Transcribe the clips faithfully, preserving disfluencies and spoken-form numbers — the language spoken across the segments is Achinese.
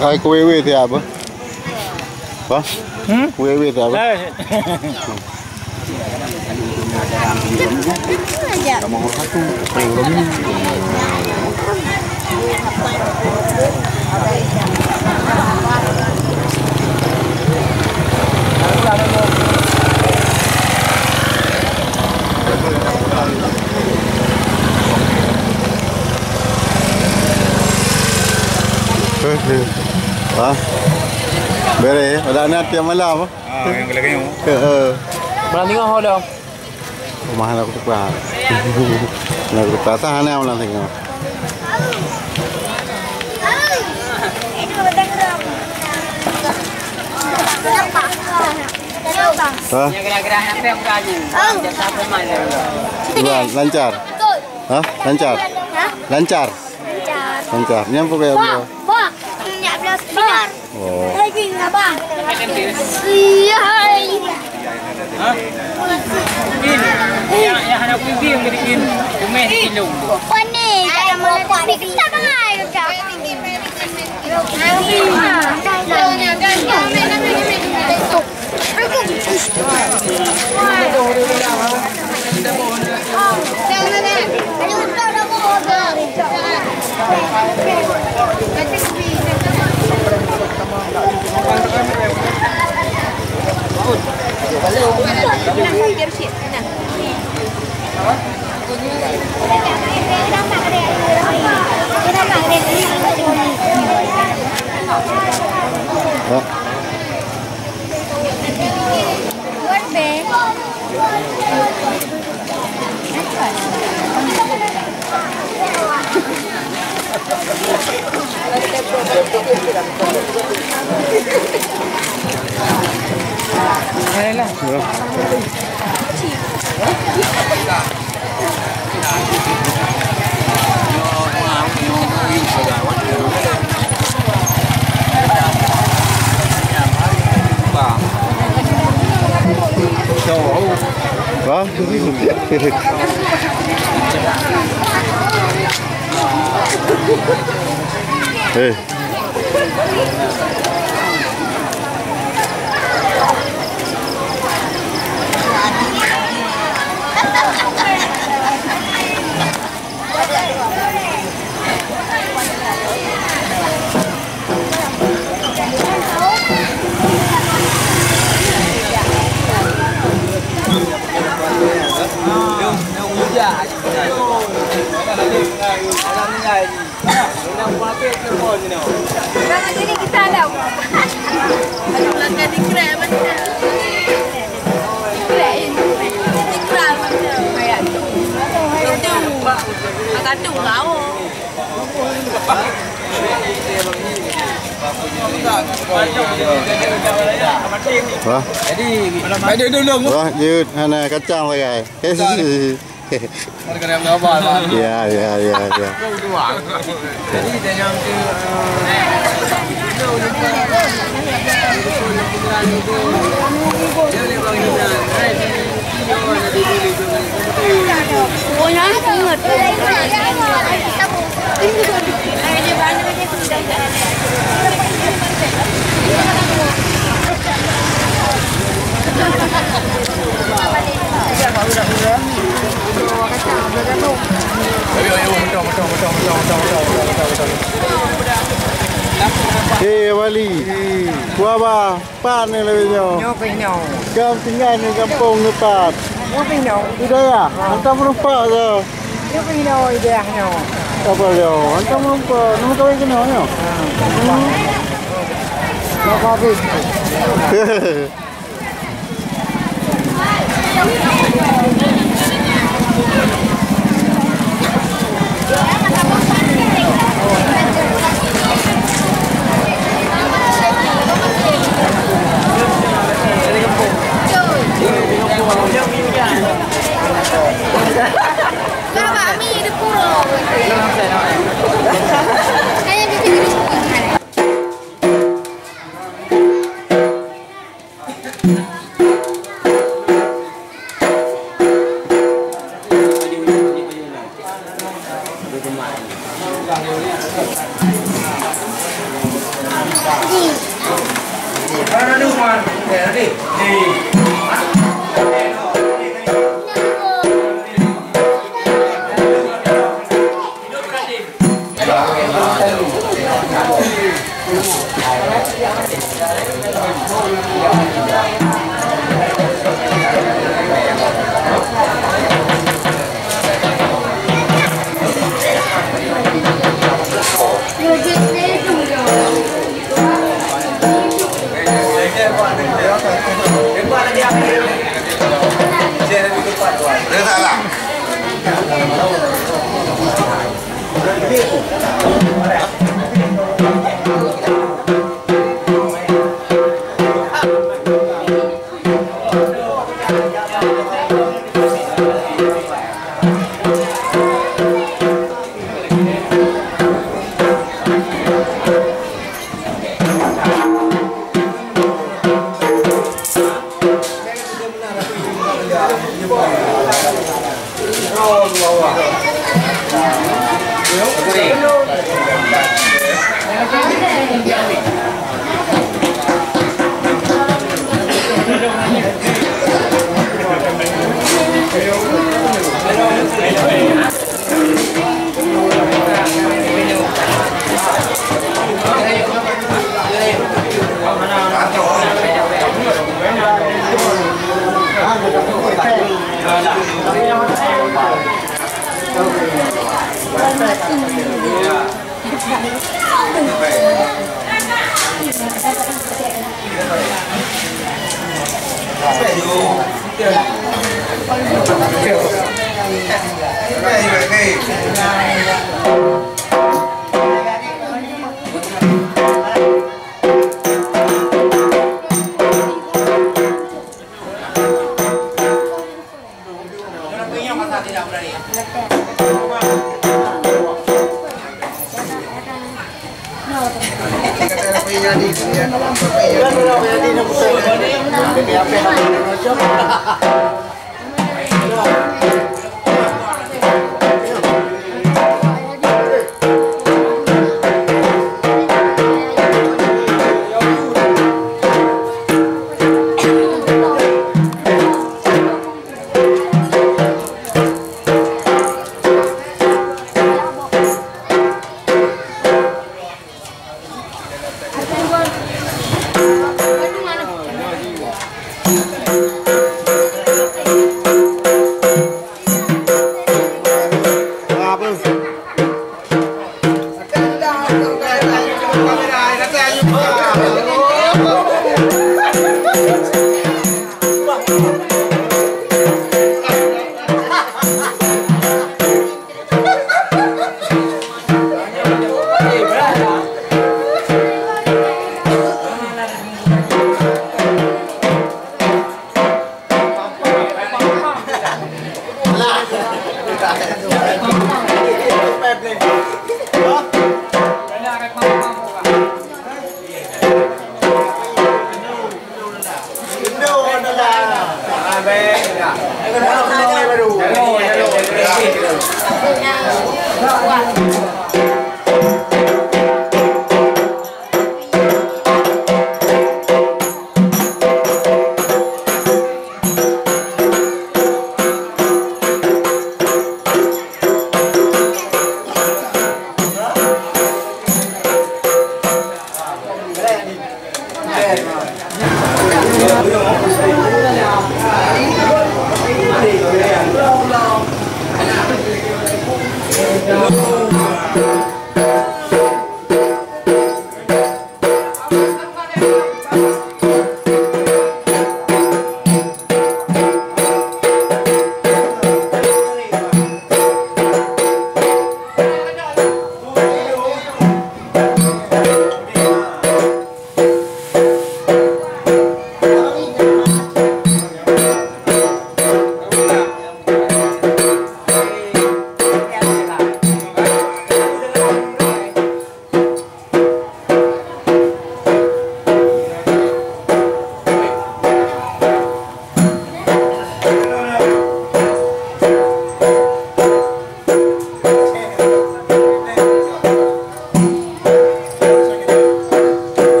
Hai kuwe-we siap apa? Apa? Hmm? Kuwe-we siap apa? Eh. Ha? Bere, ada anak tiap malam. Ah, yang kena kayuh. Heeh. Malam tengah ho dah. Rumah anak kutuka. Anak kutuka sana malam tengah. Ha? Yang kena-kena apa yang bukan ni? Jasa pemain. Dua, lancar. Ha? Lancar. Ha? Lancar. Lancar. Lancar. Nyampu ke Allah. Bok. Minyak belas besar. Oh. Lagi enggak, Bang? Iya, hai. Hah? Ini. Yang, yang hana kubi yang berikin. Kumeh kilo. Pane, tak ada mana tapi kita kan. Wah. Eh. Wah. Jadi, ada dulu. Wah, jeuet hana kacang sagai. Harga yang berapa, Bang? Ya, ya, ya, ya. Jadi, dia yang tu, eh, Eh, Wali. Kuah bah. Pat ni lagèe nyoe. Nyoe pih nyoe. Kam tinggai ni gampông ni pat. Nyoe pih nyoe. Di dayah. Ha. Hantom meureumpok tu. Nyoe pih nyoe di dayah nyoe. Apa nyoe? Hantom meureumpok. Nama kawin kena nyoe? Ha. Hmm. Nak habis.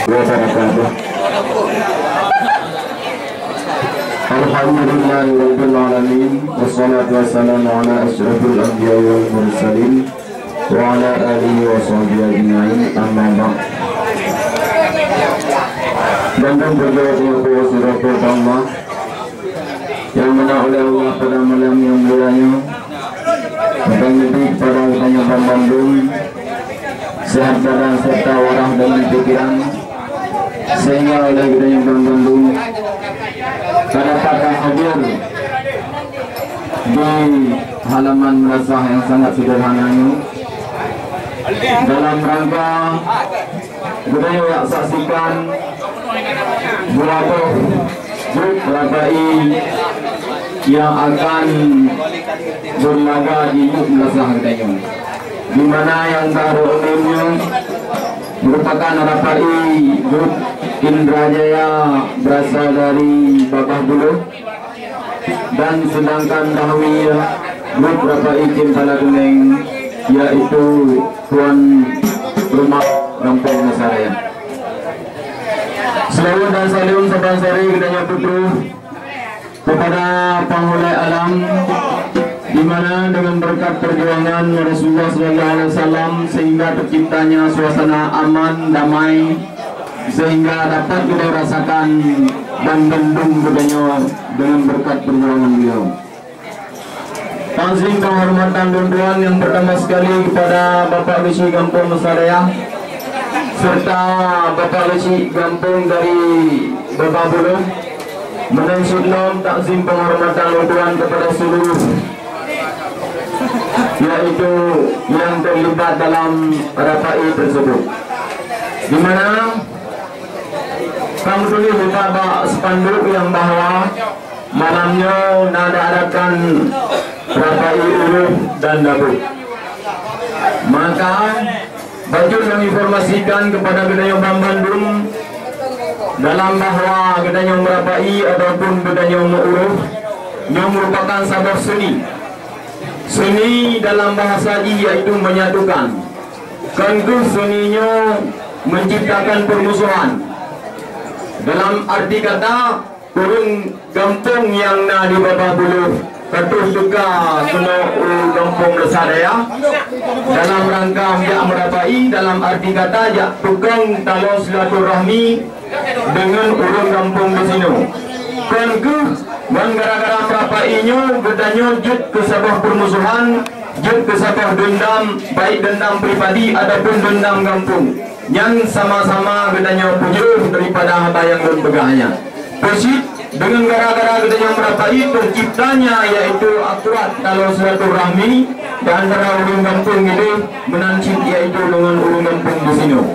Wabarakatuh. Alhamdulillahirabbil alamin, wassalatu wassalamu ala asyrafil anbiya'i wal mursalin, wa ala alihi wa sahbihi ajma'in, amma ba'd. Bandum puja dan puji kepada Allah, yang mana oleh Allah pada malam yang mulia nyoe, maka nyuti kepada geutanyoe ban bandum sehat badan serta waras dalam pikiran, sehingga oleh geutanyoe ban bandum ka dapat hadir di halaman madrasah yang sangat sederhana nyoe dalam rangka geutanyoe jak saksikan beurapa grup rapai nyang akan beulaga di grup madrasah geutanyoe, di mana nyang barô nyoe merupakan rapai grup Indra Jaya, berasal dari Babah Buloh. Dan sedangkan dahulu grup rapai Cempala Keuneng, yaitu tuan rumah Gampông Nusaraya. Seulaweuet dan saleuem saban sari geutanyoe peutrôh kepada Panghulai Alam, di mana dengan berkat perjuangan Rasulullah sallallahu alaihi wasallam sehingga terciptanya suasana aman, damai, sehingga dapat kita rasakan dan bandum geutanyoe dengan berkat perjuangan beliau. Takzim penghormatan lôn tuan yang pertama sekali kepada Bapak Geuchik Gampông Nusaraya serta Bapak Geuchik Gampông dari Babah Buloh. Meunan cit lom takzim penghormatan lôn tuan kepada seluruh yaitu yang terlibat dalam rapai tersebut. Di mana kamu tulis di tabak spanduk yang bahwa malam nyoe na diadakan rapai uroh dan daboh. Maka bacut kami informasikan kepada geutanyoe ban bandum dalam bahwa geutanyoe meurapai ataupun geutanyoe meuuroh nyoe merupakan saboh seni. Seni dalam bahasa jih yaitu menyatukan. Kon kheueh seni nyoe menciptakan permusuhan. Dalam arti kata, ureuëng gampông nyang na di Babah Buloh ka troh teuka keunoe u gampông Leusadaya dalam rangka jak meurapai, dalam arti kata jak peukong taloe silaturahmi deungon ureuëng gampông disinoe. Kon kheueh ngon gara-gara meurapai nyoe geutanyoe jeuet keu saboh peurmusuhan, jeuet keu saboh deundam, baik deundam pribadi ataupun deundam gampông. Nyan sama-sama geutanyoe peujeuet daripada haba nyang lôn peugah nyan. Peucit deungon gara-gara geutanyoe meurapai teuciptanya yaitu akurat taloe silaturahmi di antara ureuëng gampông nyoe meunan cit yaitu deungon ureuëng gampông disinoe.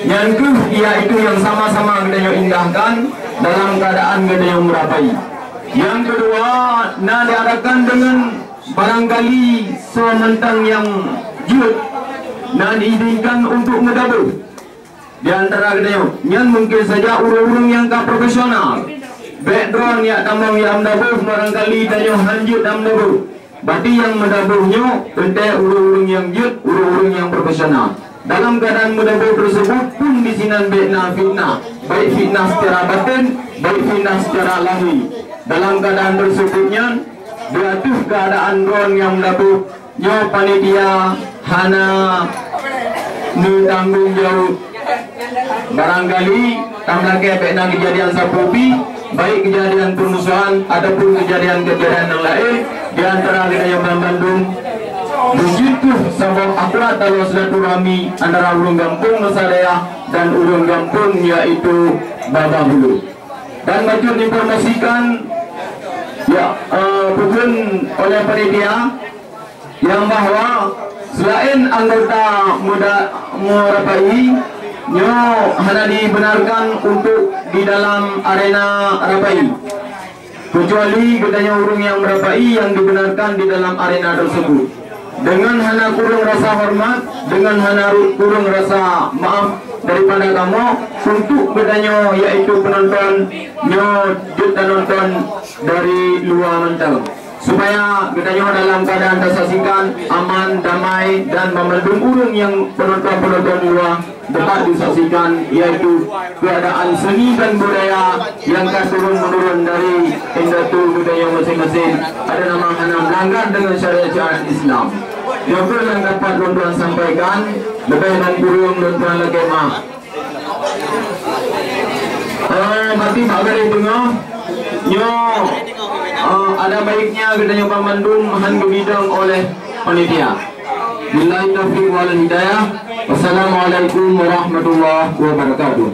Nyan kheueh yaitu nyang sama-sama geutanyoe indahkan dalam keuadaan geutanyoe meurapai. Nyang keudua na diadakan deungon barangkali soe mantong nyang jeuet na diizinkan untuk meudaboh. Di antara geutanyoe nyan mungkin saja ureuëng-ureuëng nyang ka profesional. Bék droeneuh tamong nyang meudaboh barangkali tanyoe hán jeuet meudaboh. Bati nyang meudaboh nyoe teuntée ureuëng-ureuëng nyang jeuet, ureuëng-ureuëng nyang profesional. Dalam keuadaan meudaboh teusebut pun disinan bék na fitnah, baik fitnah secara batin, baik fitnah secara lahé. Dalam keuadaan teusebut nyan Di ateueh keuadaan droen nyang meudabôh, nyoe panitia hana neutanggong jaweueb. Barangkali tamlakée bék na keujadian sapeue pih, baik keujadian peumusohan ataupun keujadian-keujadian nyang laén, di antara geutanyoe banmandum beujeuet kheueh saboh akhlak taloe silaturahmi antara ureuëng gampông Nusa Dayah dan ureuëng gampông, yaitu Babah Bulu. Dan bacut informasikan, ya, eh, peukheun oleh panitia, nyang bahwa selain anggota muda merapai, nyoe hana dibenarkan untuk di dalam arena rapai. Kecuali geutanyoe ureuëng nyang merapai nyang dibenarkan di dalam arena tersebut. Dengan hana kureueng rasa hormat, dengan hana ru-, kureueng rasa maaf daripada kamoe untuk geutanyoe, yaitu penonton nyoe jeuet tanonton dari luwa mantong. Supaya geutanyoe dalam keadaan tasaksikan aman, damai, dan meumandum ureuëng nyang penonton-penonton luwa dapat disaksikan, yaitu keadaan seni dan budaya nyang ka turun-menurun dari indatu geutanyoe masing-masing, ada nama hana melanggar dengan syariat-syariat Islam. Nyoe keuh nyang dapat lôn tuan sampaikan, leubeh dan kureueng lôn tuan lakée maaf. Eh, berarti bak garéh teungoh, nyoe, eh, ada baiknya geutanyoe banmandum han geubidong oleh panitia. Billahi taufiq wal hidayah. Wassalamualaikum warahmatullahi wabarakatuh.